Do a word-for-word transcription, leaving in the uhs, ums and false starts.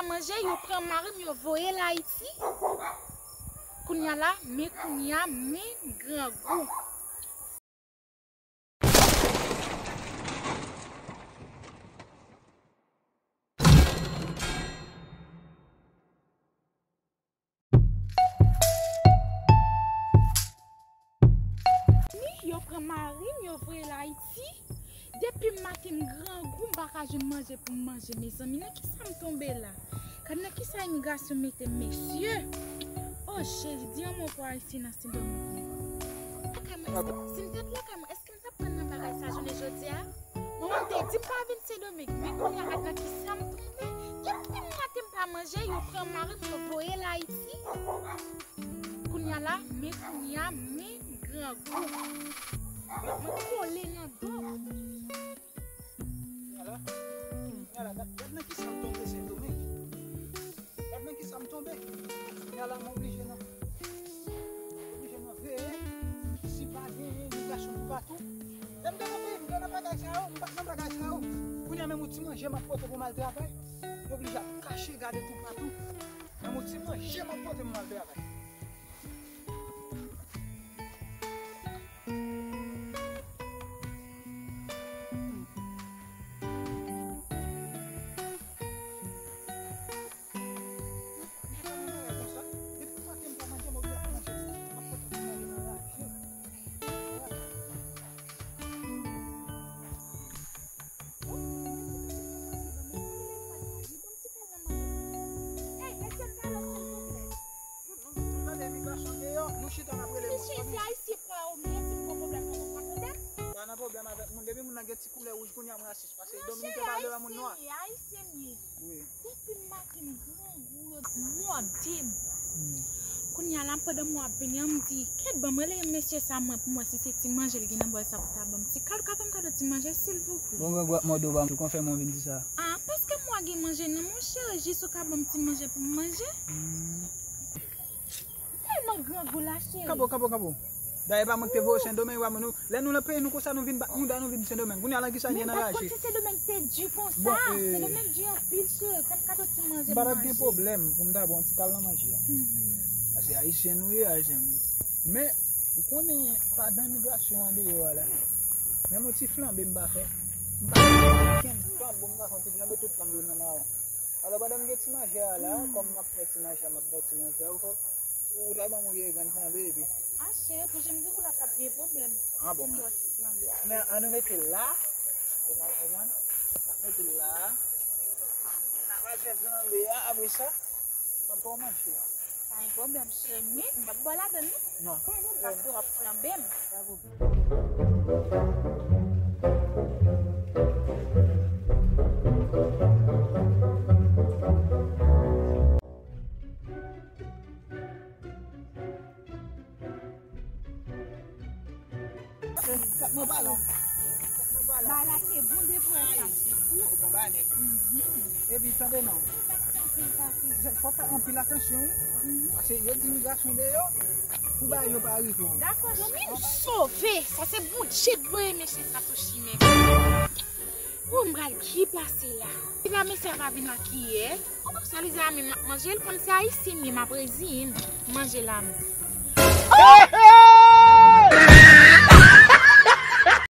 Manje, yo pran mari m, yo voye l Ayiti. Kounye a la, men kounye a, men grangou. Ni yo pran mari m, yo voye l Ayiti. Depi maten m grangou, m pa ka jwenn manje pou m manje, mezanmi. Nan kisa m tonbe la? Gad nan kisa imigrasyon mete m, mesye. O Jezi, di yon mo pou Ayisyen nan Sendomeng. Lakay mwen, èske si m te t lakay mwen, èske m t ap pran nan bagay sa jounen jodi a? Manman m te di m pa vin Sendomeng, men kounye a gad nan kisa m tonbe. Depi maten m pa manje, yo pran mari m, yo voye l Ayiti. Kounye a la, men kounye a, men grangou. Mwen kole nan do. Ala, ala, gad, gad nan kisa m tonbe, Sendomeng. Gad nan kisa m tonbe. Kounye a la, m oblije nan, oblije nan veye si pa gen imigrasyon toupatou. Lè m te nan peyi m, m te nan bagay sa yo, m pa t nan bagay sa yo. Kounye a, menm yon ti manje m ap pote pou m al travay, m oblije ap kache gade toupatou. Menm yon ti manje m ap pote pou m al travay. Tande imigrasyon deyò, nou chita n ap rele moun. Mesye, se ayisyen kwa ou menm, si m gon pwoblèm, fò w pa tande m. Pa nan pwoblèm avèk moun, depi moun nan gen ti koulè wouj kounye a, mwen rasis. Paske Dominiken pa vle wè moun nwa. Ayisyen, ayisyen m ye. Wi. Depi maten m grangou, yo mòde m. Kounye a la, pandan mwen ap vini an, m di, kèt, ban m rele mesye sa mwen pou m wè si se ti manje l gen nan bòl sa pou ta ban m. Ti kado, ka fè m kado ti manje, silvouplè. Bon, grangou ap mòde w, ban m tou konfèm ou vin di sa. Ah, paske mwen gen manje nan, monchè, jis ou ka ban m ti manje pou m manje. Tèlman grangou la, cheri. Kanpe w, kanpe w, kanpe w. Dayè, pa mwen ki te voye w Sendomeng, pa mwen nou. Lè nou nan peyi nou konsa, nou vin bat mouda, nou vin Sendomeng. Kounye a la, kisa n gen nan raje? Men m pa t konn si Sendomeng te di konsa. Sendomeng di anpil, cheri. Fè m kado ti manje m manje. M pa t ap gen pwoblèm pou m ta ba w yon ti kal nan manje a. Paske ayisyen nou ye, ayisyen nou ye. Men, ou konnen, pa dan imigrasyon an deyò a la. Menm yon ti flanbe m pa fè. M pa fè kenn flanbe, m ka fè yon ti flanbe, tout flanbe yo nan mawon. Alò, pandan m gen ti manje a la, kòm m ap fè ti manje a, m ap ba w ti manje a, ou fè, ou ta ban m yon vye grenn flanbe, epi. Ah, cheri, pou jan m di w la, p ap gen pwoblèm. Ah, bon. M ba w ti flanbe a. Men, ann nou mete l la. Ou konprann? N ap mete l la. N ap al fè flanbe a, apre sa, m ap ba w manje a. Pa gen pwoblèm, cheri, men m p ap ba w ladann, non. Non. Paske w ap flanbe m. Sa k mwen pa la. Bagay la te bon depi w wè sa. Ou bon bagay nèt. Epi tande non. Fò fè anpil atansyon. Paske yo di imigrasyon deyò, pou bagay yo pa rive w. Dakò, cheri. Sove, sa se Bondye k voye mesye sa sou chimen. Oh, m pral byen pase la. Li la, mesye a pa vin ak kiyè. Oh, sa li di a menm m ap manje l, kòm se ayisyen m ye, m ap reziyen m manje la menm. Oh,